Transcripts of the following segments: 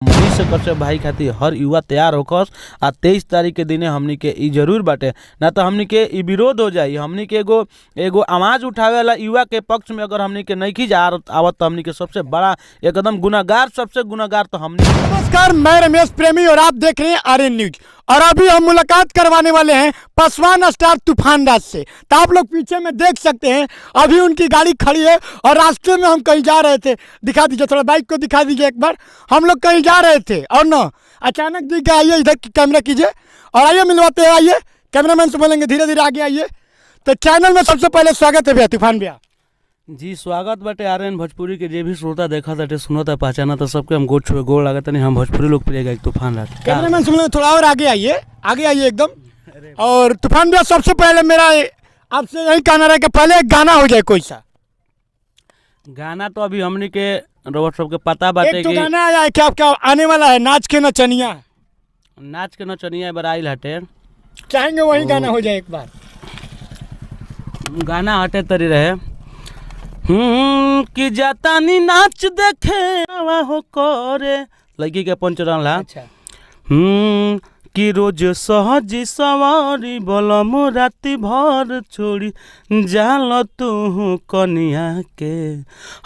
मनीष कश्यप भाई खातिर हर युवा तैयार होखस आ 23 तारीख के दिने हमनी के ई जरूर बाटे, ना तो हमनी के ई विरोध हो जाई। हमनी के एगो एगो आवाज़ उठावे वाला युवा के पक्ष में अगर हमनी के नइखी जा आवत तो हमनी के सबसे बड़ा एकदम गुनाहगार, सबसे गुनाहगार तो हमनी। नमस्कार, मैं रमेश प्रेमी और आप देख रहे हैं आर्यन न्यूज। और अभी हम मुलाकात करवाने वाले हैं पासवान स्टार तूफान राज से। तो आप लोग पीछे में देख सकते हैं, अभी उनकी गाड़ी खड़ी है और रास्ते में हम कहीं जा रहे थे। दिखा दीजिए थोड़ा, बाइक को दिखा दीजिए एक बार। हम लोग कहीं जा रहे थे और न अचानक दिख गया। आइए इधर कैमरा कीजिए और आइए मिलवाते हैं। आइए कैमरामैन से बोलेंगे धीरे धीरे आगे आइए। तो चैनल में सबसे पहले स्वागत है भैया, तूफान भैया। जी स्वागत बाटे आर्यन भोजपुरी के जे भी श्रोता देखा ताटे, सुनता, पहचाना तो सबके हम गोड़ छुए गोड़ लागत नहीं। हम भोजपुरी लोकप्रिय गायक तूफान राज। कैमरामैन से बोलेंगे थोड़ा और आगे आइए, आगे आइए एकदम। और तूफान भैया सबसे पहले मेरा आपसे यही कहना रहा कि पहले एक गाना हो जाए कोई सा। गाना तो अभी हमनी के रोबोट सबके पता बाटे एक तो कि गाना आया है क्या आपका आने वाला है, नाच के नचनिया। नाच के नचनिया बार आइल हटे। चाहेंगे वही गाना हो जाए एक बार। गाना हटे तरी रहे कि जातानी नाच देखे आवा हो करे लड़की के पंच रहला। अच्छा। कि रोज सहजी सवारी बलम राति भर छोड़ी जाल तू कनिया के,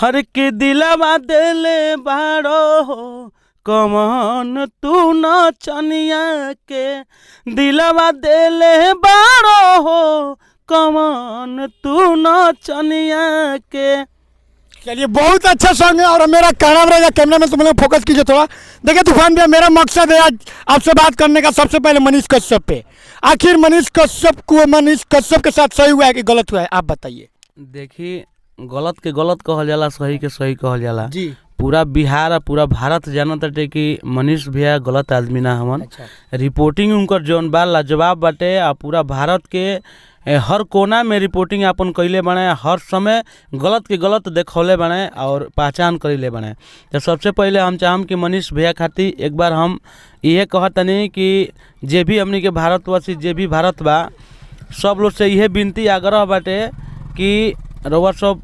हर के दिलवा देले बारो हो कमन तू नचनिया के, दिलवा देले बारो हो कमन तू नचनिया के। चलिए बहुत अच्छा सॉन्ग है। और मेरा कहना रहेगा कैमरा में तुम लोग फोकस कीजिए थोड़ा। देखिए तूफान भैया, मेरा मकसद है आज आपसे बात करने का सबसे पहले मनीष कश्यप पे। आखिर मनीष कश्यप को, मनीष कश्यप के साथ सही हुआ है कि गलत हुआ है, आप बताइए। देखी, गलत के गलत कहल जाला, सही के सही कहल जाला। जी। पूरा बिहार और पूरा भारत जानत ताटे कि मनीष भैया गलत आदमी ना हवन। अच्छा। रिपोर्टिंग उनकर जौन बा लाजवाब बाटे आ पूरा भारत के हर कोना में रिपोर्टिंग अपन कइले बाड़े, हर समय गलत के गलत देखौले बाड़े और पहचान कइले बाड़े। तो सबसे पहले हम चाहम कि मनीष भैया खातिर एक बार हम इहे कहतनी कि जे भी हमनी के भारतवासी, जे भी भारत बा, सब लोग से इहे विनती आग्रह बाटे कि रउआ सब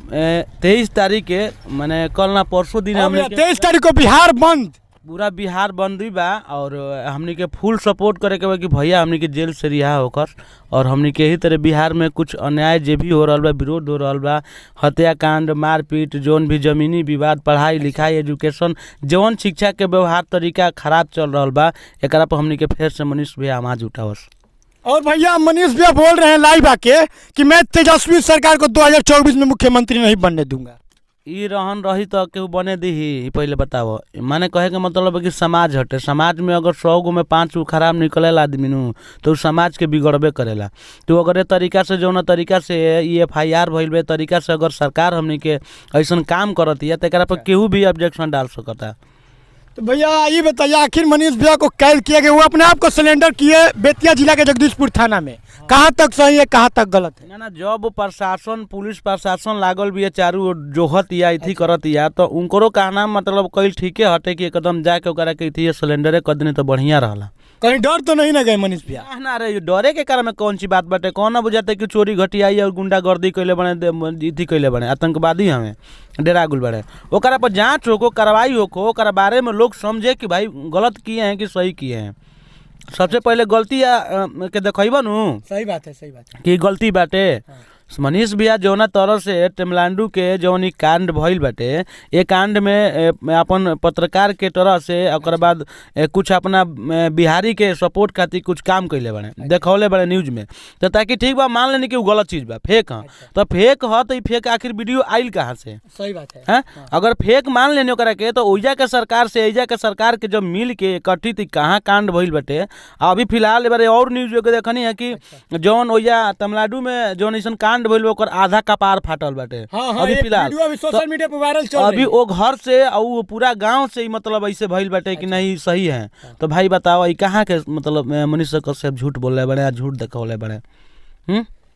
23 तारीख के, माने कल ना परसों दिन हमनी के 23 तारीख को बिहार बंद, पूरा बिहार बंदी बा और हमनी के फुल सपोर्ट करे के बा कि भैया हमनी के जेल से रिहा होकर और हमनी के यही तरह बिहार में कुछ अन्याय जे भी हो रहल बा, विरोध हो रहल बा, हत्याकांड, मारपीट, जौन भी जमीनी विवाद, पढ़ाई लिखाई, एजुकेशन, जौन शिक्षा के व्यवहार तरीका खराब चल रहल बा, एकरा पर हमनी के फिर से मनीष भैया आवाज़ उठावस। और भैया मनीष भैया बोल रहे हैं लाइव आके कि मैं तेजस्वी सरकार को 2024 में मुख्यमंत्री नहीं बनने दूंगा। ई रहन रही तो केहू बने दीही? ई पहले बताओ। माने कहे के मतलब है कि समाज हटे, समाज में अगर 100 गो में 5 गो खराब निकलेला आदमी नु तो उ समाज के बिगड़बे करेला। तो अगर ये तरीका से, जौन तरीका से ई एफआईआर भइल बा, तरीका से अगर सरकार हमनी के ऐसन काम करत है तो एकरा पर केहू भी ऑब्जेक्शन डाल सकता। तो भैया ये बताइए, आखिर मनीष भैया को कैद किया गया, वो अपने आप को सरेंडर किए बेतिया जिला के जगदीशपुर थाना में, कहाँ तक सही है, कहाँ तक गलत है? ना ना, जब प्रशासन, पुलिस प्रशासन लागल भी है चारू ओर जोहत या इथी करत या, तो उनकरो कहना मतलब कईल ठीके हटे कि एकदम जाके ओकरा के इथी सिलेंडरे कर देनी तो बढ़िया रहला। कहीं डर तो नहीं ना गए मनीष भैया? ना ना रे, डरे के कारण में कौन सी बात बाटे? कौन ना बुझाते कि चोरी घटियाई और गुंडागर्दी कैले बने, इथी कैले बने, आतंकवादी हमें डेरा गुल बड़े। ओकरा पर जांच होको, कार्रवाई होको, ओकरा बारे में लोग समझे कि भाई गलत किए हैं कि सही किए हैं। सबसे पहले गलती के देखब नु। सही बात है, सही बात है। कि गलती बाटे। मनीष भैया जौना तरह से तमिलनाडु के जौन ई कांड भइल बाटे, ए कांड में अपन पत्रकार के तरह से ओकर बाद कुछ अपना बिहारी के सपोर्ट खातिर कुछ काम कैले बाड़े, देखौले बाड़े न्यूज में, तो ताकि ठीक बा, मान लेनी कि उ गलत चीज बा, फेक ह, तो फेक ह तो ई फेक आखिर वीडियो आइल कहाँ से? सही बात है। हैं? अगर फेक मान लेनी ओकरा के तो ओइजा के सरकार से एइजा के सरकार के जब मिल के इकट्ठित कहाँ कांड भइल बाटे। अभी फिलहाल एबारे और न्यूज के देखनी है कि जौन ओइजा तमिलनाडु में जौन ऐसन कांड भइल बा, ओकर आधा कपार फाटल बाटे। हाँ, हाँ, अभी एक फिलहाल वीडियो अभी सोशल मीडिया पे वायरल चल अभी रही है। वो घर से और वो पूरा गांव से ही मतलब ऐसे भइल बाटे कि नहीं सही है। तो भाई बताओ, ई कहाँ के मतलब मनीष कश्यप झूठ बोल रहे बड़े, झूठ देखौले बड़े।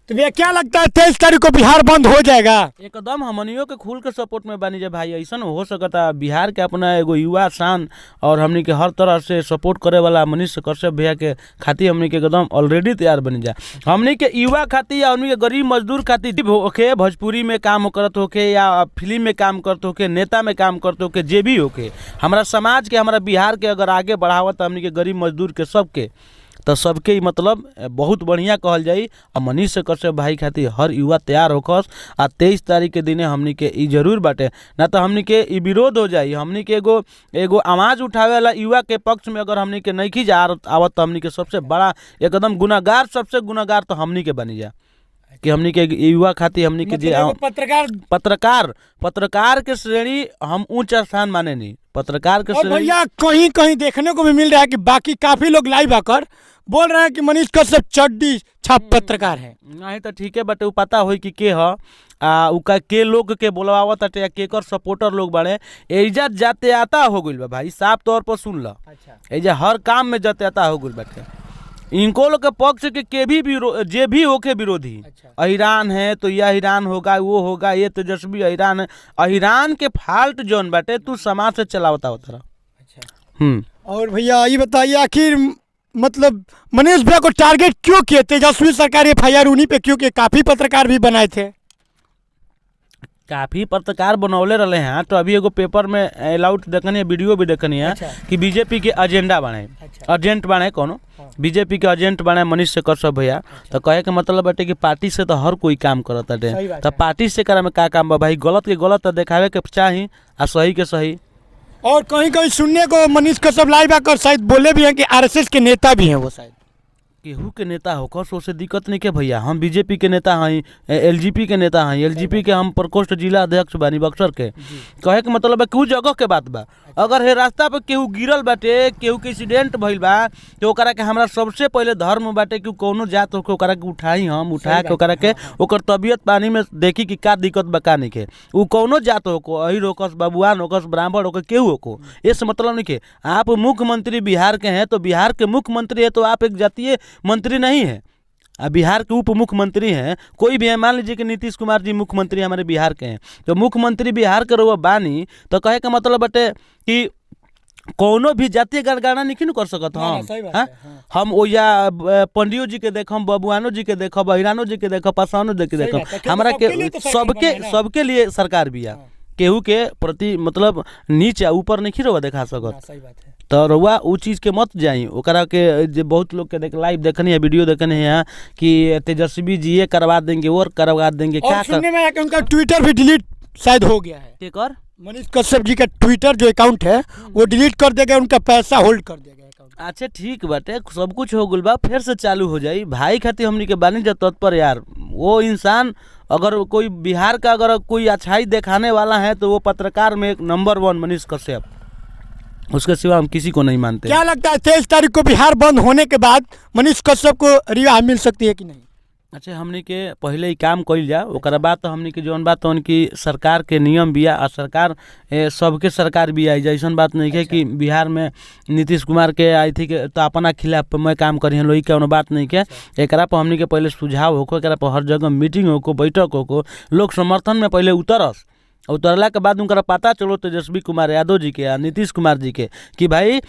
तो भैया क्या लगता है 23 तारीख को बिहार बंद हो जाएगा? एकदम हमनियों के खुल के सपोर्ट में बानी जे भाई। ऐसन हो सकता बिहार के अपना एगो युवा शान और हमनी के हर तरह से सपोर्ट करे वाला मनीष कश्यप भैया के खातिर हमनी के एकदम ऑलरेडी तैयार बनी जा। हमनी के युवा खातिर या हमनी के गरीब मजदूर खातिर होके, भोजपुरी में काम करत होके या फिल्म में काम करत होके, नेता में काम करत होके, जे भी होके, हमारा समाज के, हमारा बिहार के अगर आगे बढ़ावत हमनी के गरीब मजदूर के सबके, तो सबके ही मतलब बहुत बढ़िया कहल जाई। आ मनीष कश्यप भाई खातिर हर युवा तैयार होखस। आ 23 तारीख के दिने हमनी के ई जरूर बाटे, ना तो हमनी के ई विरोध हो जाई। हमनी के एगो एगो आवाज़ उठावे वाला युवा के पक्ष में अगर हमनी के नहीं जा आवत तो हमनी के सबसे बड़ा एकदम गुनाहगार, सबसे गुनाहगार तो हमनी के बनी जा कि हमनी के युवा खातिर हमनी के जे मतलब एगो पत्रकार पत्रकार, पत्रकार के श्रेणी हम ऊंच स्थान माने नहीं, पत्रकार के और श्रेणी। भैया कहीं कहीं देखने को भी मिल रहा है कि बाकी काफी लोग लाइव आकर बोल रहे हैं कि मनीष कश्यप चड्डी छाप पत्रकार है। नहीं तो ठीक है, बट उ पता होई कि के ह आ उ का के लोग के बोलवावत ताटे या केकर सपोर्टर लोग बाड़े। एइजा जाते आता हो गइल बा भाई, साफ तौर पर सुन ल। एइजा हर काम में जाते आता हो गइल बाटे। इनको लोग के पक्ष के भी जे भी होके विरोधी, अहिरान है तो यह अहिरान होगा, वो होगा, ये तेजस्वी अहिरान है। अहिरान के फाल्ट जौन बाटे तू समाज से चलावता होता। और भैया ये बताइए, आखिर मतलब मनीष भैया को टारगेट क्यों किए तेजस्वी सरकार? एफआईआर उन्हीं पे क्यों किए? काफी पत्रकार भी बनाए थे। काफ़ी पत्रकार बनौले रहे हैं। तो अभी एगो पेपर में अलाउड देखनी है, वीडियो भी देखनी है कि बीजेपी के एजेंडा बने, एजेंट बने, कोनो बीजेपी के एजेंट बने मनीष कश्यप भैया। तो कहे के मतलब बाटे कि पार्टी से तो हर कोई काम करत सही बाटे, बात तो है। पार्टी से करा में का काम बा भाई? गलत के गलत देखावे के चाही आ सही के सही। और कहीं कहीं सुनने को मनीष कश्यप लाइव आकर शायद बोले भी हैं कि आरएसएस के नेता भी हैं वो शायद। केहू के नेता होकर से दिक्कत नहीं के भैया। हम बीजेपी के नेता हई, एलजीपी के नेता हई, एलजीपी के हम प्रकोष्ठ जिला अध्यक्ष बानी बक्सर के। कहे के मतलब है कि उ जगह के बात बा। अगर हे रास्ता पे केहू गिरल बाटे, केहू के एक्सीडेंट भइल बा, तो ओकरा के हमरा सबसे पहले धर्म बाटे कि कौनो जात होके ओकरा के उठाई, हम उठा के ओकरा के ओकर तबियत पानी में देखी कि का दिक्कत बा का नहीं के। उ कौनो जात होको, अहिर होकस, बबुआन होकस, ब्राह्मण होकस, केहू होको, ये मतलब नहीं के। आप मुख्यमंत्री बिहार के हैं तो बिहार के मुख्यमंत्री है तो आप एक जातीय मंत्री नहीं है। आ बिहार के उप मुख्यमंत्री हैं, कोई भी है, मान लीजिए कि नीतीश कुमार जी मुख्यमंत्री हमारे बिहार के हैं, तो मुख्यमंत्री बिहार के रहुआ बानी, तो कहे के मतलब बटे कि कोनो भी जातीय गणना नहीं कर सकत ना, हम। सही बात हाँ? है, हाँ। हम ओया पंडियो जी के देखम, बबुआनो जी के देखब, अहिरानो जी के देखब, पासवानो जी के सही देखब। बात है, क्योंकि हमरा सबके लिए के तो सरकार सबके बना है ना। सबके लिए सरकार बिया, केहू के प्रति मतलब नीच या ऊपर नहीं रहुआ देखा सकत। सही बात है। तो रउआ उ चीज़ के मत जाई। ओकरा के जे बहुत लोग के देख लाइव देखनी है, वीडियो देखनी है कि तेजस्वी जी ये करवा देंगे और करवा देंगे। और क्या कर सुनने में आया कि उनका ट्विटर भी डिलीट शायद हो गया है। के कर मनीष कश्यप जी का ट्विटर जो अकाउंट है वो डिलीट कर दिया गया, उनका पैसा होल्ड कर दिया गया अकाउंट। अच्छा ठीक बाटे, सब कुछ हो गइल बा, फिर से चालू हो जाई भाई खातिर हमनी के बानी जब तत्पर यार। वो इंसान अगर कोई बिहार का अगर कोई अच्छाई दिखाने वाला है तो वो पत्रकार में एक नंबर 1 मनीष कश्यप, उसके सिवा हम किसी को नहीं मानते। क्या लगता है 23 तारीख को बिहार बंद होने के बाद मनीष कश्यप को रिहा मिल सकती है कि नहीं? अच्छा हमनी के पहले ही काम कइल जा, ओकरा बाद तो हमनी के जौन बात तौन की सरकार के नियम बिया आ सरकार सबके सरकार बिया, जैसन बात नहीं है कि बिहार में नीतीश कुमार के आई थी के तो अपना खिलाफ मैं काम करी हन, कौनो बात नहीं के। एकरा पर हमनी के पहले सुझाव होको, एकरा पर हर जगह मीटिंग होको, बैठक होको, लोग समर्थन में पहले उतरस, उतरला के बाद उनका पता चलो तेजस्वी कुमार यादव जी के या नीतीश कुमार जी के कि भाई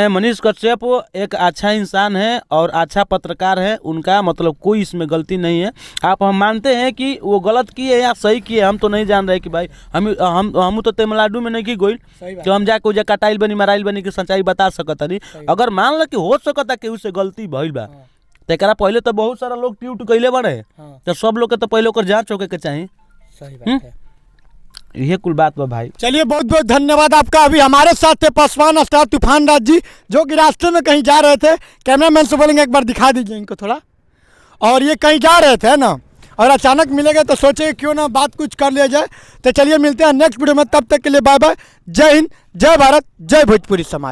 मनीष कश्यप एक अच्छा इंसान है और अच्छा पत्रकार है, उनका मतलब कोई इसमें गलती नहीं है। आप हम मानते हैं कि वो गलत किए या सही किए हम तो नहीं जान रहे कि भाई हम तो तमिलनाडु में नहीं की गोइल तो हम जाके उजा कटाइल बनी मराइल बनी के सच्चाई बता सकत नहीं। अगर मान ल कि हो सकता कि उसे गलती भइल बा तो एकरा पहले तो बहुत सारा लोग ट्वीट कइले बाड़े, तो सब लोग के तो पहले ओकर जांच होके के चाही। सही बात है। ये कुल बात बा भाई। चलिए बहुत बहुत धन्यवाद आपका। अभी हमारे साथ थे पासवान स्टार तूफान राज जी जो कि रास्ते में कहीं जा रहे थे। कैमरामैन से बोलेंगे एक बार दिखा दीजिए इनको थोड़ा। और ये कहीं जा रहे थे ना और अचानक मिलेगा तो सोचे क्यों ना बात कुछ कर लिया जाए। तो चलिए मिलते हैं नेक्स्ट वीडियो में, तब तक के लिए बाय बाय। जय हिंद, जय भारत, जय भोजपुरी समाज।